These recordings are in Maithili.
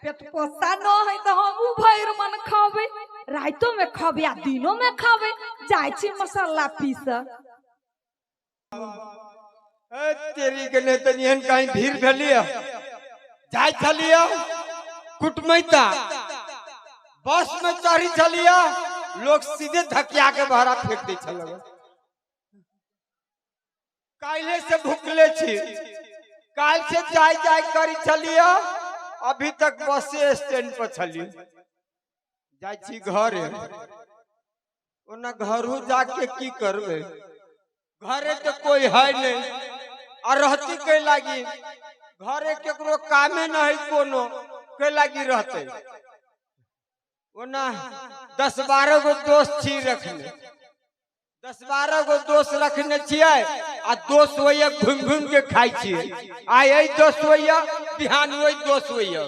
पेट पोसा न है तऽ हमहूँ भरि मन खबै, राइतो में खबै आ दिनो में खबै। जाइ छी मसाला पीस। ए तेरी के नहीं तो एहन कहीं भीड़ भेलिए जाय छलिए कुटमैता बस में चढ़ी छलिए, लोग सीधे धकिया के बहरा फेंक दै छल। काल्हे से भुखले छी, काल्हि से जाय जाय करी छलिए, अभी तक बसे स्टैंड पर छलिए। जाइ छी घरे, ओना घरो जाके की करबै, घरे तो कोई है नहीं आ रहती के लागी, घरे केकरो कामे न है कोनो, के लागी रहते। ओना 10-12 गो दोस्त छी रखने, 10-12 गो दोस्त रखने छियै आ दोस्त होइया घुमि घुमि के खाइ छियै। आइ एहि दोस्त होइया, बिहान ओहि दोस्त होइया।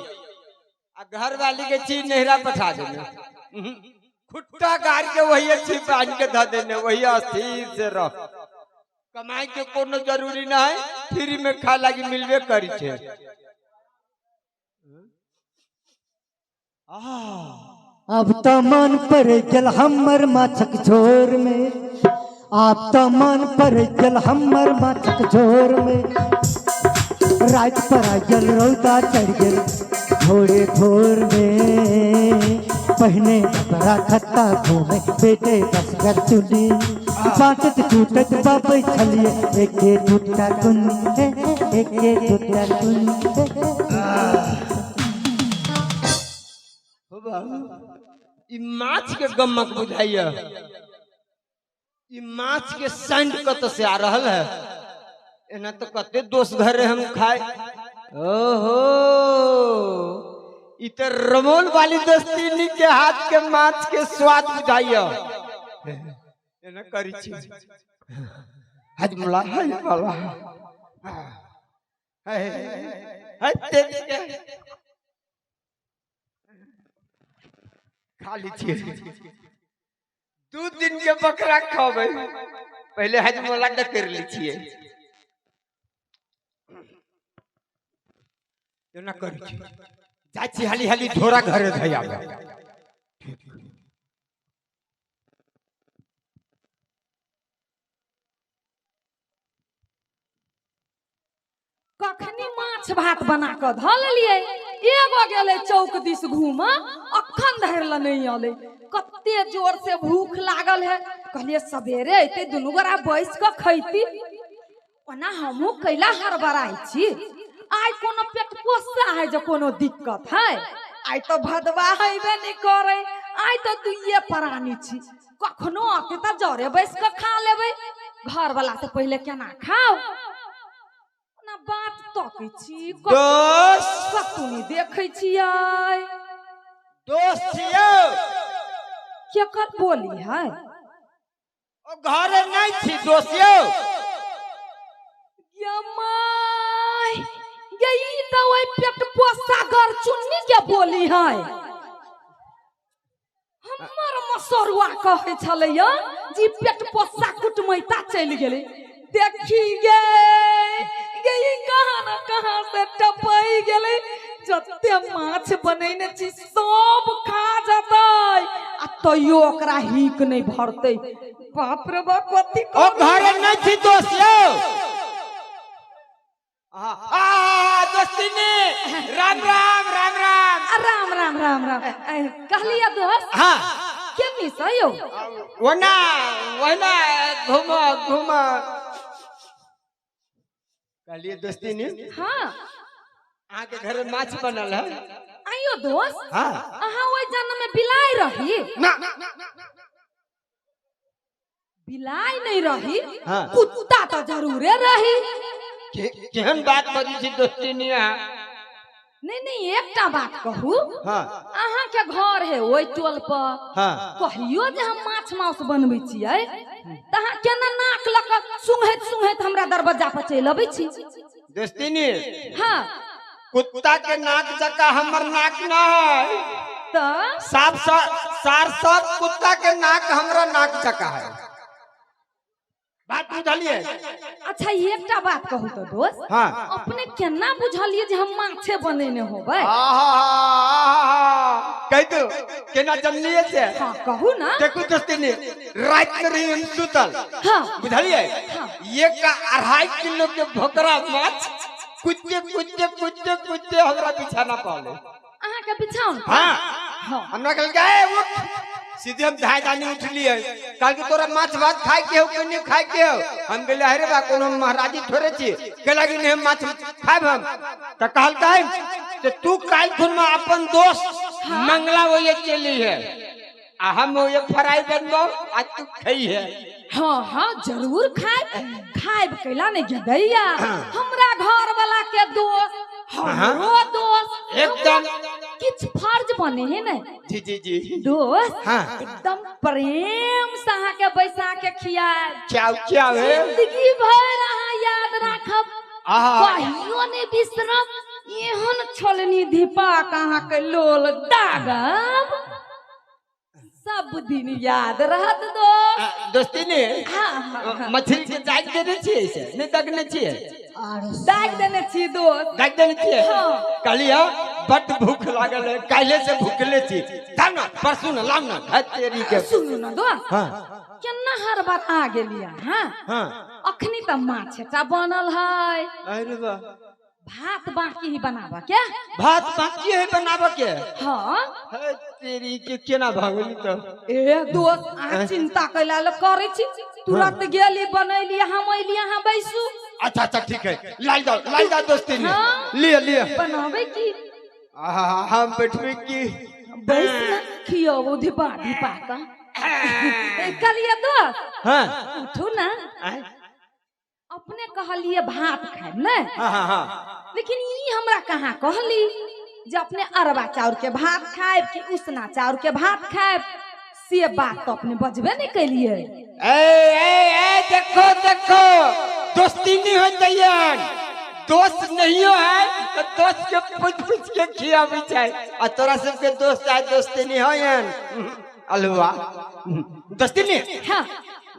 आ घरवाली के छी नैहरा पठा देने, खुट्टा गाड़ के वही छी बांध के धऽ देने, वही अस्थिर से रह। कमाई के कोनो जरूरी ना है, फ्री में खा लागी मिलबे करी छे। अब तो मन पर गेल हमर माछक झोर में, आब तो मन पर गेल हमर माछक झोर में। रात पर आ गेल रौदा चढ़ गेल भोरे भोर में। पहिने कपड़ा खत्ता घूमे बेटे बसगर चुनी, बाँटत टूटत बाबै छलिए एके दूटा कुनी, एके दूटा कुनी। ई माछ के गमक बुझाइया, ई माछ के सेंट कत से आ रहल है। एना तो कते दोस्त घरे हम खाए। ओहो ई तो रमोल वाली दोस्तीनी के हाथ के माछ के स्वाद बुझाइया। एना करी छी हजमला हजमला है है तेरी के खा ली छियै। 2 दिन के बकरा खबै, पहले हजमोला के कर ली छियै। एना करी छी जाइ छी हाली हाली झोरा घरे धइ आबै। कखनी माछ भात बना कऽ धऽ लेलियै, एगो गेलै चौक दिस घूम, अखन धरि लए नहि अलै। कते जोर से भूख लागल है, कहलियै सवेरे अयतै दुनू गोरा बैस कऽ खैती। ओना हमहूँ कैला हड़बड़ाइ छी, आइ कोनो पेट पोसा है जे कोनो दिक्कत है, आइ तऽ भदवा हेबे नहि करै, आइ तऽ दुइये प्राणी छी, कखनो अते तऽ जरे बैस कऽ खा लेबै, घरवला से पहिले केना खाउ। ओना बात तकै छी, दोस्त कतौ नहि देखै छियै। दोस्त छियौ, केकर बोली है? ओ घरे नहीं छी दोस्त यौ। गे my, गे ई तऽ ओहि पेट पोसा गरचुन्नी के बोली है। हमर मसरुआ कहै छलैया जी पेट पोसा कुटमैता चलि गेलै। देखी गे गे ई कहाँ न कहाँ से टपै गेलै, जते माछ बनेने छी सब खा जतै आ तैयो ओकरा हिक नहि भरतै। बाप रे बाप, कथी ओ घरे नहीं छी दोस्त यौ। आ दोस्तीनी राम राम राम राम। राम राम राम राम। कहलियै दोस्त। हाँ केनी से यौ? ओना ओना घूम घूम। कहलियै दोस्तीनी। हाँ अहाँ के घर में माछ बनल है। आइयो दोस्त। हाँ अहाँ ओहि जन्म में बिलाइ रही? ना बिलाइ नहीं रही। हाँ। कुत्ता तो जरूरे रही। केहन बात बजै छी दोस्तीनी अहाँ? नहीं नहीं, एकटा बात कहू। हाँ अहाँ के घर है ओहि टोल पर। हाँ कहियो जे हम माछ मांस बनबै छियै तऽ अहाँ केना नाक लऽ कऽ सुंघैत सुंघैत हमरा दरवाजा पर चलि अबै छी? दोस्तीनी। हाँ कुत्ता के नाक जका हमर नाक ना है। तऽ साफ सार सब कुत्ता के नाक हमरा नाक जका है। बात बुझलिए? अच्छा एकटा बात कहू तो दोस्त। हाँ अपने केना बुझलिए जे हम माछे बनेने होबै? आहा दू केना जनलिए से। हाँ कहू ना। देखू दोस्ती, रात में रही हम सुतल। हाँ। बुझलिए? हाँ। एक का 2.5 किलो के भोकरा माछ कुत्ते कुत्ते कुत्ते कुत्ते हमरा बिछाना पाले। अहाँ के बिछाउन? हाँ। हाँ। हमरा कहलकै, ए उठ। सीधे हम धाय दानी उठलिए। कहलकै, तोरा माछ भात खाय के हो कि नहीं खाय के हो? हम गेले, अरे बा, कोनो महाराजी थोड़े छी। कहला कि नहीं, हम माछ खायब हम। तऽ कहलकै जे तू काल्हि खुन में अपन दोस्त मंगला ओये चली है आ हम ओये फ्राई बनबो आ तू खई है। हाँ हाँ, जरूर खायब। खायब कैला नहीं गेदैया, हमरा घर वाला के दोस्त, हमरो दोस्त। एकदम। किछ फर्ज बने है ने। जी जी जी। दोस्त, हाँ। एकदम प्रेम से अहाँ के बैसा के खियाब। क्या क्या है? जिंदगी भर अहाँ याद राखब। आहा। कहियो नहीं बिसरब। एहन छोलनी धीपा के अहाँ के लोल दागब, सब दिन याद रहत दोस्त। दोस्ती ने हाँ हाँ हाँ। मछली के दाग देने छियै से नहीं दागने छियै? दाग देने छी दोस्त। दाग देने छियै? हाँ। कहलियै बड भूख लागल है, काल्हे से भूखले छी। लाउ ना परसू ना, लाउ ना, है तेरी के। सुनू ना दोस्त। हाँ। केना हर बार आ गेलियै? हाँ। हाँ। अखनी तऽ माछेटा बनल है। अरे वाह। भात बाकी ही बनाबऽ के। भात बाकी है बनाबऽ के? हाँ। है तेरी के, केना भागली तो? ए दोस्त, अहाँ चिंता कैला लए करै छी? तुरंत गेली बनैली, हम अइली, अहाँ बैसू। अच्छा अच्छा, ठीक है, लाल जाओ, लाल जाओ दोस्ती ने। हाँ। लिए लिए। बनाबै की? आहा, हम बैठबे की? बैस ने, खियाबू धिपा धिपा कऽ। कहलियै दोस्त। हाँ। उठू ना। आँय? अपने कहलिए भात खायब ने? हाँ हाँ हाँ। लेकिन ई हमरा कहाँ कहली जे अपने अरबा चाउर के भात खायब कि उसना चाउर के भात खायब, से बात तो अपने बजबे नहीं कैलिए। ए ए ए, देखो देखो, दोस्ती नहीं हो तैयार। दोस्त नहीं हो है तो दोस्त के पूछ पूछ के खियाबी छै आ तोरा सबके दोस्त आय दोस्ती नहीं हो यान अलुआ दोस्ती नहीं। हाँ।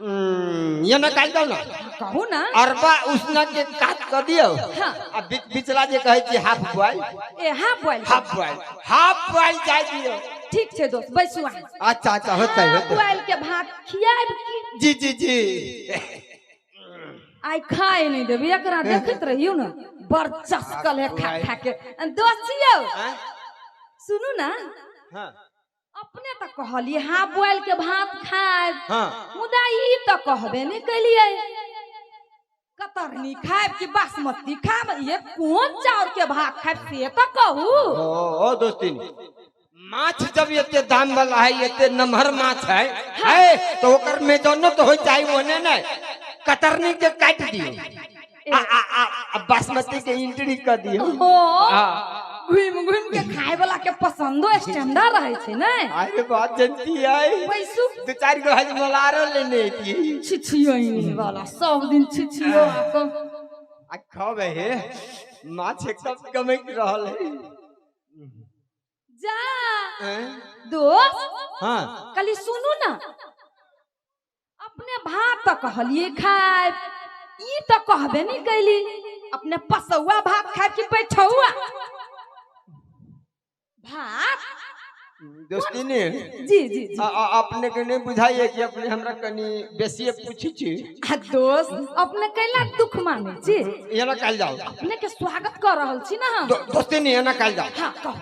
ये ना काट दो ना। कहू ना। अरबा उसना के काट कर दियो। हाँ। आ बीच बिचला जे कहै छी हाफ बॉयल। ए half boil. Half boil, half boil जाय दियो। ठीक छै दोस्त, बैसू अहाँ। अच्छा अच्छा, होतै हाफ होतै। बॉयल के भात खियाब की? जी जी जी। आइ खाए नहीं देबी एकरा, देखैत रहियो ना, बड़ चस्कल है खा खा के। दोस्त यौ। आँय? सुनू ना। हाँ। अपने तऽ कहलिए हाफ बॉयल के भात खायब। हाँ। मुदा ई तऽ कहबे नहीं कैलिए, कतरनी खायब कि बासमती खायब, ये कोन चाउर के भात खायब से तऽ कहू। ओ दोस्ती, माछ जब एते दाम वाला है, एते नमहर माछ है है तो ओकर मेजनो तो हो चाही ओने ने। कतरनी के काट दियो आ आ आ, आ बासमती के इंट्री कर दियो। हो। हाँ। घुमि घुमि के खाय वाला के पसंदो स्टैंडर्ड रहे छै ने। अरे बात जनती है। बैसू। दो चार गो हजमलारो लेने थी। छिछियो वाला सब दिन छिछियो आके। आ खबे हे माछ एकदम कमक रहल है। जा। हैं? दोस्त। हाँ। कली सुनू ना, अपने भात तऽ कहलिए खायब, ई तऽ कहबे नहीं कैली अपने पसौआ भात खायब कि बैठौआ भात? दोस्ती ने जी जी जी। अपने के नहीं बुझाइए कि अपने हमरा कनी बेसिए पूछी छी? आ दोस्त, अपने कैला दुख माने छी? एना काल जाओ। अपने के स्वागत कर रहल छी ना हम। दोस्ती ने, एना काल जाओ। हाँ, कहू।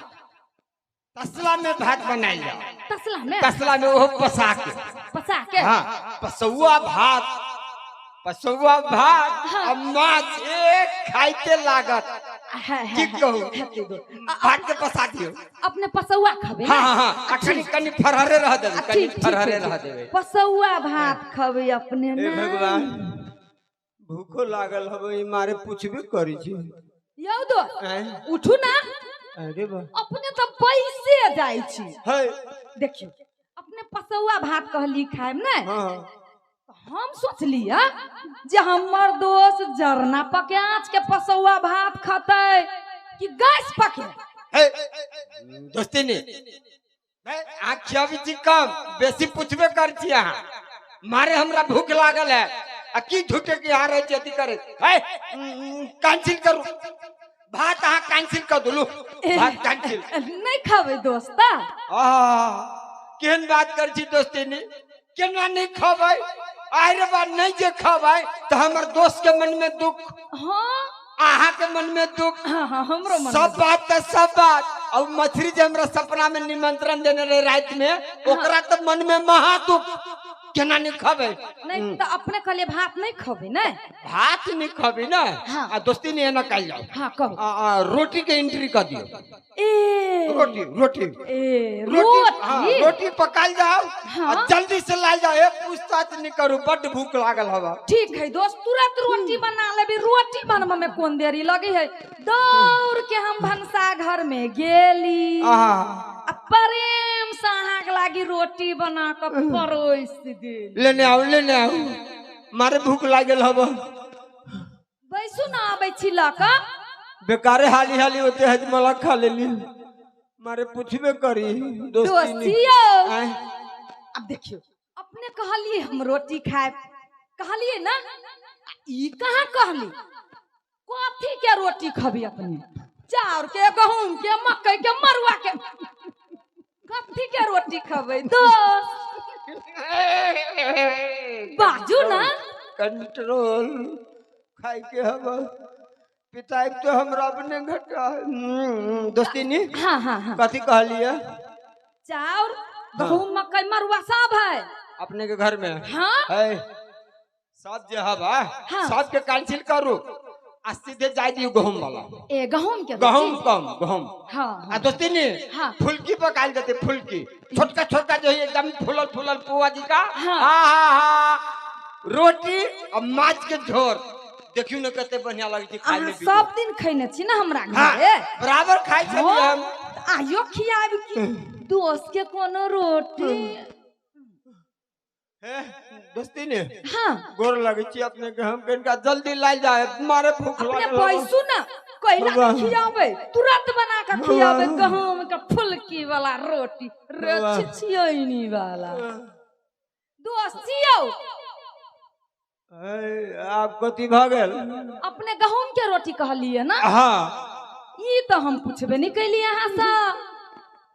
तसला में भात बनाइल जाओ। तसला में? तसला में, ओहो पसा के। पसा के। हाँ, पसौआ भात, पसौआ भात। हाँ। आ माछ एक खाइते लागत। है, है, की है, कहू? हेतै दोस्त। भात के पसा दियौ। अपने पसौआ खबे ना? हाँ हाँ हाँ, आ कनी कनी फरहरे रह देबै। आ, कनी ठीक ठीक फरहरे ठीक, रह ठीक। देबै। पसौआ भात खबे अपने हे ना? भगवान, भूखो लागल हबे, ई मारे पूछबे करी छी। यौ दोस्त। आँय? उठू ना। अरे बा। अपने तऽ पैसे जाइ छी। है। देखियौ, अपने पसौआ भात कहली खायब ने? हाँ। हम सोचलियै जे हमर दोस्त जरना पके आँच के पसौआ भात खतै कि गैस पके। हे दोस्ती ने, अहाँ खियाबी छी कम बेसी पूछबे कर छी अहाँ। मारे हमरा भूख लागल है आ की झूठे के यहाँ रहे छी अथी करे है। कैंसिल करू भात अहाँ कैंसिल कर देलू, भात कैंसिल। नहीं खाबे दोस्ता। आहा, केहन बात कर छी दोस्ती, केना नहीं खबै? आरे बा, नहीं जे खबै तो हमर दोस्त के मन में दुख। हाँ। अहाँ के मन में दुख। हाँ हाँ, हमरो मन सब बात तो सब बात। और मछली जे हमरा सपना में निमंत्रण देने रहे रात में, ओकरा तो मन में महा दुख, केना नहीं खबै? नहीं तो अपने कहलिए भात नहीं खबे ने। भात नहीं खबी ना। हाँ। आ दोस्ती नहीं एना कल जाओ। हाँ, कहू। आ, आ, रोटी के एंट्री कर दियो। ए रोटी रोटी। ए रोटी, हाँ, रोटी। रोटी पकाल जाओ। हाँ। आ जल्दी से लाल जाओ, ए पूछताछ नहीं करू, बड्ड भूख लागल हवा। ठीक है दोस्त, तुरंत रोटी बना लेबी। रोटी बनबे में कोन देरी लगी है? दौड़ के हम भनसा घर में गेली। आहा। आ प्रेम से अहाँ लागी रोटी बना के परोस देली। लेने आओ, लेने आओ, मारे भूख लागल हवा। बैसू ना, आबै छी लऽ कऽ। बेकारे हाली हाली होते हजमला खा लेली, मारे पूछबे करी दोस्ती। दोस्ती यौ। आय। अब देखियो, अपने कहलिए हम रोटी खाएब, कहलिए ना? आ ई कहाँ कहली? कथी के रोटी खबी अपने? चाउर के, गहूम के, मकई के, मरुआ के, कथी के रोटी खबै दोस्त? बाजू ना। कंट्रोल, खाई के हवा पिताई तो हमरा अपने घटा दोस्ती नी। हाँ हाँ हाँ। कथी कहलिए? चाउर, गहूम, मकई, मरुआ सब है। अपने के घर में? हाँ। है सब जे हवा। हाँ। सबके कैंसिल करू आ सीधे जाय दियो गहूम वाला। ए गहूम के रोटी? गहूम कम गहूम। हाँ। आ दोस्ती नी, हाँ। फुलकी पकाल देते, फुलकी छोटका छोटका जो है, एकदम फुलल फुलल पुआ जी का। हाँ। हाँ हाँ हाँ, रोटी और माछ के झोर, देखियो ने कते बढ़िया लगे छै खाय अहाँ में। सब दिन खैने छी ना हमरा हाँ, घरे? बराबर खाइ छलियै हम। तऽ आइयो खियाब की दोस्त के कोनो रोटी? हे दोस्ती ने, हाँ। गोर लगे छी अपने के हम, कनिका जल्दी लाइल जाए, मारे भूख अपने लागल हवा। बैसू ना, कैला वाह। के खियाबै, तुरंत बना के खियाबै। वाह। गहूम के फुलकी वाला रोटी रे। वाह। छिछियनी वाला दोस्त यौ। हे, आब कथी भऽ गेल? अपने गहूम के रोटी कहलिए ना? हाँ। ई तऽ हम पुछबे नहीं कैलिए अहाँ से,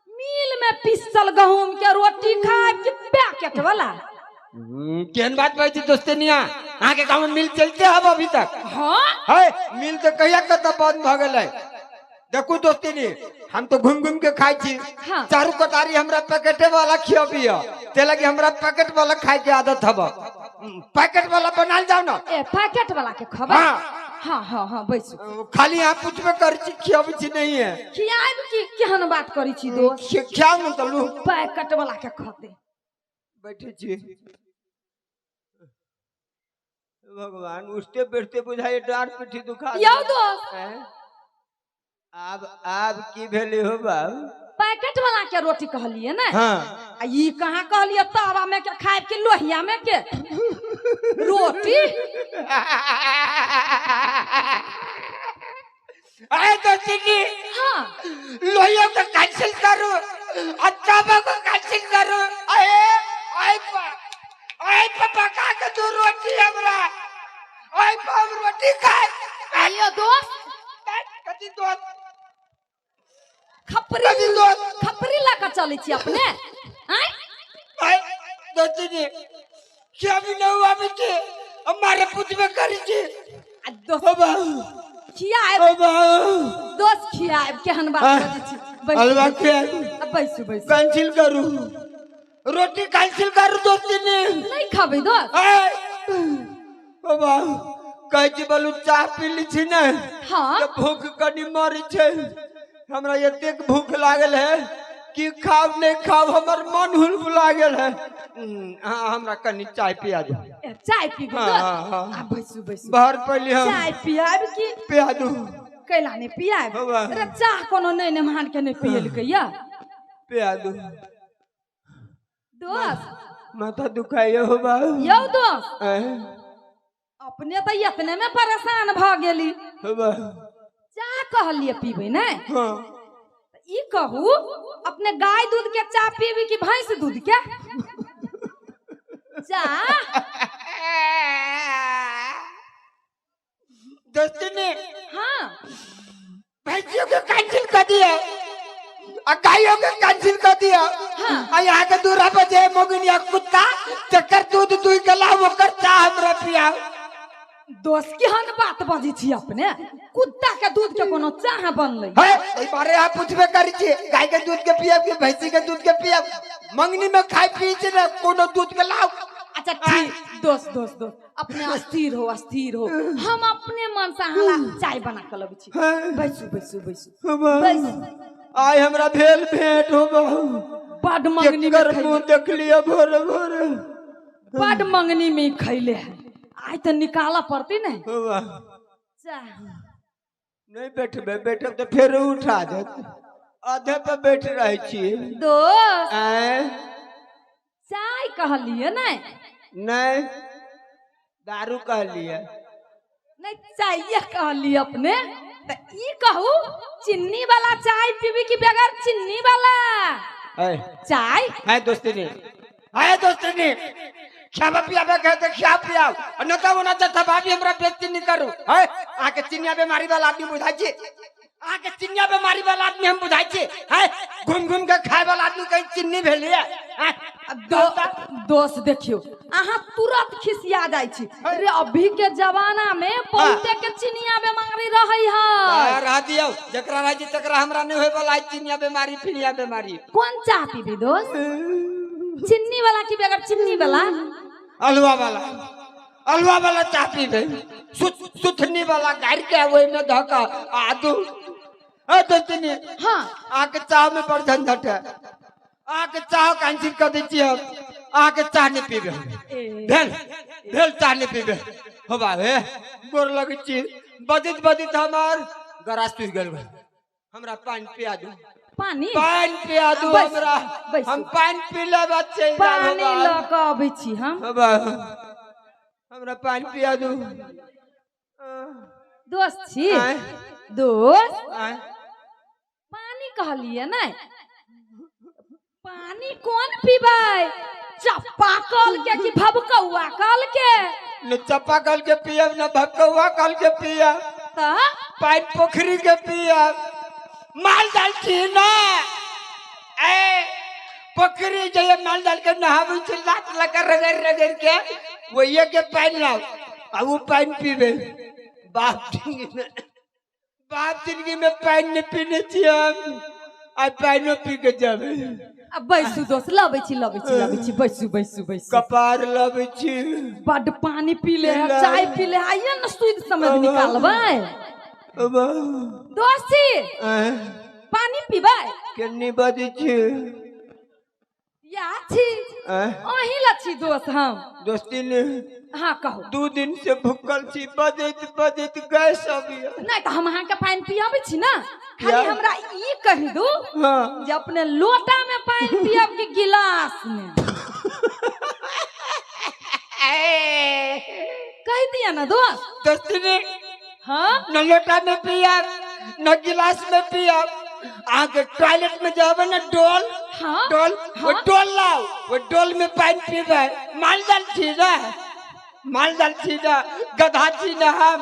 मिल में पिसल गहूम के रोटी खायब कि पैकेट वाला? केहन बात कहै छी दोस्ती निया? अहाँ के गाँव में मिल चलते हब अभी तक? हाँ। है मिल तो कहिया कतऽ बंद भऽ गेलै। देखू दोस्ती नी, हम तो घूम घूम के खाइ छी। हाँ। चारू कटारी हमरा पैकेटे वाला खियबिय, ते लगी हमरा पैकेट वाला खाय के आदत हब। पैकेट वाला बनाल जाओ ना। ए पैकेट वाला के खबर। हाँ। हाँ हाँ हाँ, बैसू। खाली यहाँ पूछबे करै छी, खियबै छी नहीं है। खियाब की? केहन बात करै छी दोस्त? खियाउ ने चलू। पैकेट वाला के खते। बैठे छी। भगवान, उठते बैठते बुझाइए डाँट पिठी दुखा यौ दोस्त। हैं? आब आब की भेलै हो बाब? पैकेट वाला के रोटी कहलिए ने? हाँ। आ ई कहाँ कहलिए तावा में के खायब कि लोहिया में के रोटी? अरे दोस्ती जी। हाँ। लोहिया को कैंसिल करो, अच्छा को कैंसिल करो। अरे आय पा आय पा पका के दू रोटी हमरा, आय पा हम रोटी खाए। आइयो दोस्त। कथी दोस्त? खपरी। कथी दोस्त? खपरी ला के चलै छी अपने आँय? आय दोस्ती जी, क्या भी नहीं आबे छे, हमारे पूछबे करी छी। आ दोस्त। ओ बाबू। खियाब। ओ बाबू। दोस्त, खियाब, केहन बात करै छी? बैसू। हलवा खियाब। आ बैसू बैसू। कैंसिल करू, रोटी कैंसिल करू दोस्ती ने। नहीं खबै दोस्त? आय ओ बाबू, कहै छी बोलू, चाह पी ली छी ने हाँ। तऽ भूख कनी मरी छै। हमरा एतेक भूख लागल है कि खाब नहीं खाब, हमर मन हुलबुला गेल है। हाँ, हमरा कनी चाय पिया दू। ए, चाय पीबै? हाँ, दोस्त? हाँ, हाँ। आ बैसू बैसू। बाहर पहले हम चाय पियाब की? पिया दू। कैला नहीं पियाब? हौवा। अरे चाह कोनो नहीं नेमान के नहीं पियलकै या। पिया दू। दोस्त। माथा दुखाइए हो बाबू। यौ दोस्त। आँय, अपने तऽ एतने में परेशान भऽ गेली। हो बाबू। चाह कहलिए पीबै ने? हाँ। ई कहू, अपने गाय दूध के चाह पीबी कि भैंस दूध के चाह? दोस्ती ने, हाँ। भैंसियों के कैंसिल कर दिया आ गायों के कैंसिल कर दिया। आ यहाँ के दूरा पर जे मोगिनिया कुत्ता चक्कर दूध दुई गला ओकर चाह हमरा पिया। दोस्त, केहन बात बजै छी अपने? कुत्ता के दूध के कोनो चाह बनलै? है, एहि बारे अहाँ पूछबे करै छी, गाय के दूध के पियब कि भैंसी के दूध के पियब? मंगनी में खाय पी छी ने, कोनो दूध के लाउ। अच्छा ठीक, दोस्त दोस्त दोस्त, अपने अस्थिर हो, अस्थिर हो। हम अपने मन से अहाँ ला चाय बना के लबै छी। बैसू बैसू बैसू बैसू। आइ हमरा भेल भेंट हो बहु। बड मंगनी में केकर खैले। मुंह देखलिए भोरे भोरे। बड मंगनी में खैले है, आइ तऽ निकालऽ पड़तै ने चाह। नहीं बैठबे, बैठब तऽ फेर उठा देत। आधे पर बैठ रहे छी। दोस्त। आँय? चाय कहलिए ने? नहीं, दारू कहलिए। नहीं, चाय कहलिए अपने। तऽ ई कहू, चिन्नी वाला चाय पीबी कि बगैर चिन्नी वाला है चाय? है दोस्ती, है दोस्ती, खाबा पियाबे के तऽ खिया पियाउ, आ न तऽ ओना जथा भाभी हमरा बेइज्जती नहीं करू। है, अहाँके चिनिया बेमारी वाला आदमी बुझाइ छी? अहाँके चिनिया बेमारी वाला आदमी हम बुझाइ छी? है, घुम घुम के खाय वाला आदमी कहीं चिन्नी भेलिए? दोस्त, देखियो, अहाँ तुरंत खिसिया जाइ छी। अरे, अभी के जमाना में बहुते के चिनिया बेमारी रहै है। रह दियौ, जकरा रहै छै तकरा। हमरा नहीं होय वाला है चिनिया बेमारी, फिनिया बेमारी। कौन चाह पीबी दोस्त, चिन्नी वाला की बगैर चिन्नी वाला? अलुआ वाला, अलुआ वाला चाह पीबे। सुथनी वाला गारि के ओहि में धऽ कऽ आदू। ए दोस्तनी। अहाँके चाह में बड़ झंझट है। अहाँके चाह कैंसिल कर दै छियै हम। अहाँके चाह नहि पीबे हम। ए, भेल भेल, चाह नहि पीबे हो। बाबे, गोर लगै छी। बजैत बजैत हमार गरा सूखि गेल बा। हमरा पानि पिया दू। पानी? पानि पिया दू। बैस, हमरा बैस। हम पानि पी लेब। चलि जायब। पानी लऽ कऽ अबै छी हम। बाबा, हमरा पानि पिया दू। दोस्त छी। आँय? दोस्त। आँय? पानी कहलिए ने? पानी कोन पीबै, चप्पा कल के कि भबकौआ कल के? न चप्पा कल के पियब, न भबकौआ कल के पियब। तऽ? पानि पोखरी के पियब। माल जाल छी ने, ए पोखरी जे माल जाल के नहाबै छै, लात लगा रगड़ रगड़ के, वही के पानि लाउ आ वो पानि पीबे। बाप जिंदगी में, बाप जिंदगी में पानि नहीं पीने छी हम, आ पानिओ पी के जेबै। आ बैसू दोस्त, लबै छी, लबै छी, लबै छी। बैसू बैसू बैसू। कपार लबै छी। बड पानी पी ले है, चाय पी ले है, आइए ने सुध समझ निकालबै। दोस्त छी। आँय? पानी पीबै? केन्नी बजै छी? या छी। आँय? अहीं ला छी दोस्त हम। दोस्ती ने। हाँ, कहू। 2 दिन से भूखल छी, बजैत बजैत गैस अबैया। नहीं तऽ हम अहाँके पानि पियाबै छी ने, खाली पियाब। हमरा ई कहि दू जे अपने लोटा में पानि पियब कि गिलास में, कहि दिया ना दोस्त। दोस्ती ने। न लोटा में पियब, न गिलास में पियब। अहाँके टॉयलेट में जाबे ने डोल, डोल, वो डोल लाओ, वो डोल में पानि पीबै। माल जाल छी ने, माल जाल छी ने, गधा छी ने हम?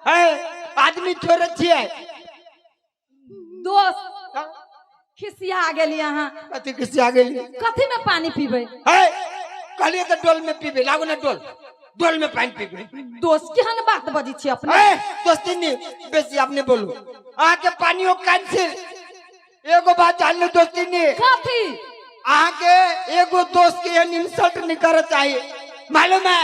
है, आदमी थोड़े छियै? दोस्त, खिसिया गेली अहाँ। कथी खिसिया गेली? कथी में पानी पीबै? है, कहलिए तऽ डोल में पीबै। लागू ने डोल, डोल में पानि पीबै। दोस्त, केहन बात बजै छी अपने? ए दोस्ती नहीं, बेसी आपने बोलू। अहाँके पानियो कैंसिल। एगो बात जान लो दोस्ती ने। कथी? अहाँके एगो दोस्त के एहन इंसल्ट नहीं करे चाहिए, मालूम है?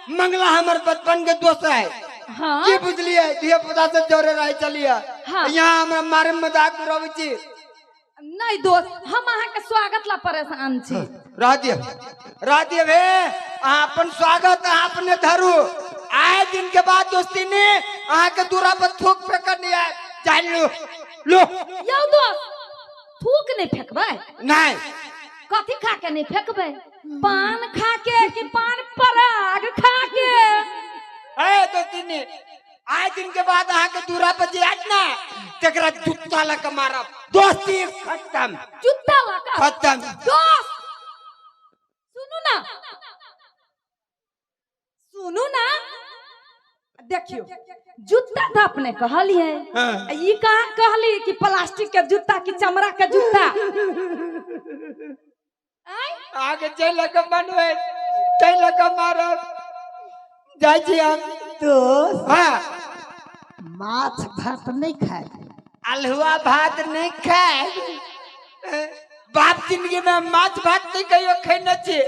मंगला हमर बचपन के दोस्त है। की बुझलिए, धिया पुता से जोड़े रहे चलिए। यहाँ हमरा मारे मजाक उड़ाबै छी। नहीं दोस्त, हम अहाँके स्वागत ला परेशान छी। रह दियो, रह दियो भे। अहाँ अपन स्वागत अहाँ अपने धरू। आए दिन के बाद दोस्ती ने अहाँ के दूरा पर थूक फेंक नहीं आए, जान लो लो। यौ दोस्त, थूक नहीं फेंकबै? नहीं। कथी खा के नहीं फेंकबै, पान खा के कि पान पराग खा के? ए दोस्ती ने, आए दिन के बाद अहाँ के दूरा पर जे आयत ना, तकरा जुत्ता लगा मारब। दोस्ती खत्म। जुत्ता लगा? खत्म। दोस्त, सुनू ना, सुनू ना। देखियो जूता तो अपने कहलिए, हाँ। आ ई कहाँ कहली कि प्लास्टिक के जूता कि चमड़ा के जूता? आँय? आगे चल के मनवे चल के मारब जाइ छी हम। दोस्त, हाँ। माछ भात नहीं खाए? अल्हुआ भात नहीं खाए। बाप जिंदगी में हम माछ भात नहीं कहियो खेने छी।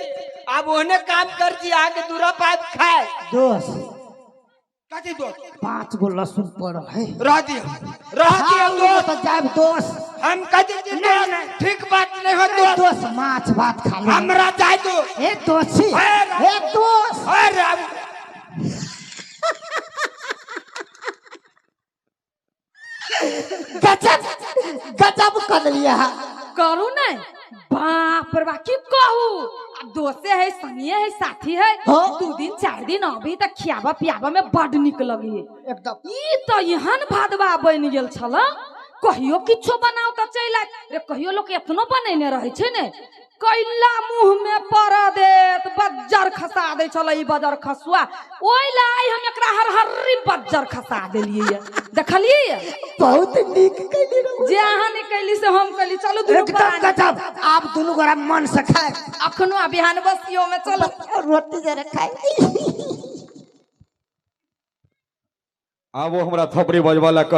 आब ओहने काम कर छी आगे दूरा पात खाए। दोस्त। कथी दोस्त? 5 गो लहसुन पड़ल है। रह दियो, रह दियो। खाउ दोस्त। तो जाब दोस्त। हम कथी छी दोस्त, ठीक बात नहीं हो दोस्त। दोस्त, माछ भात खा लो। हमरा जाय दो। ए दोस्त छी। ए दोस्त। अरे अब गजब गजब कर लिया। करू ने, बाप रे बाप, की कहू, आ दोस्ते है, संगिए है, साथी है। हाँ। 2 दिन 4 दिन अभी तक खियाबा पियाबा में बड निक लगी। एकदम। ई तो एहन भादवा बनि गेल छल, कहियो किछो बनाओ तऽ चलि आयत रे। कहियो लोक एतनो बनेने रहै छै ने, कैला मुंह में पर देत, बज्जर खसा दै छल ई बजर खसुआ। ओहि ला आइ हम एकरा हरहर्री बज्जर खसा देलियै, देखलियै? बहुत नीक कैली रहू। जे अहाँ नहि कैली से हम कैली। चलू दुनू एकदम प्राणी। गजब, आब दुनू गोरा मन से खाए। अखनो आ बिहान बसियो में चलू। रोटी जरा खाए। आब वो हमरा थपड़ी बजबा ला कह।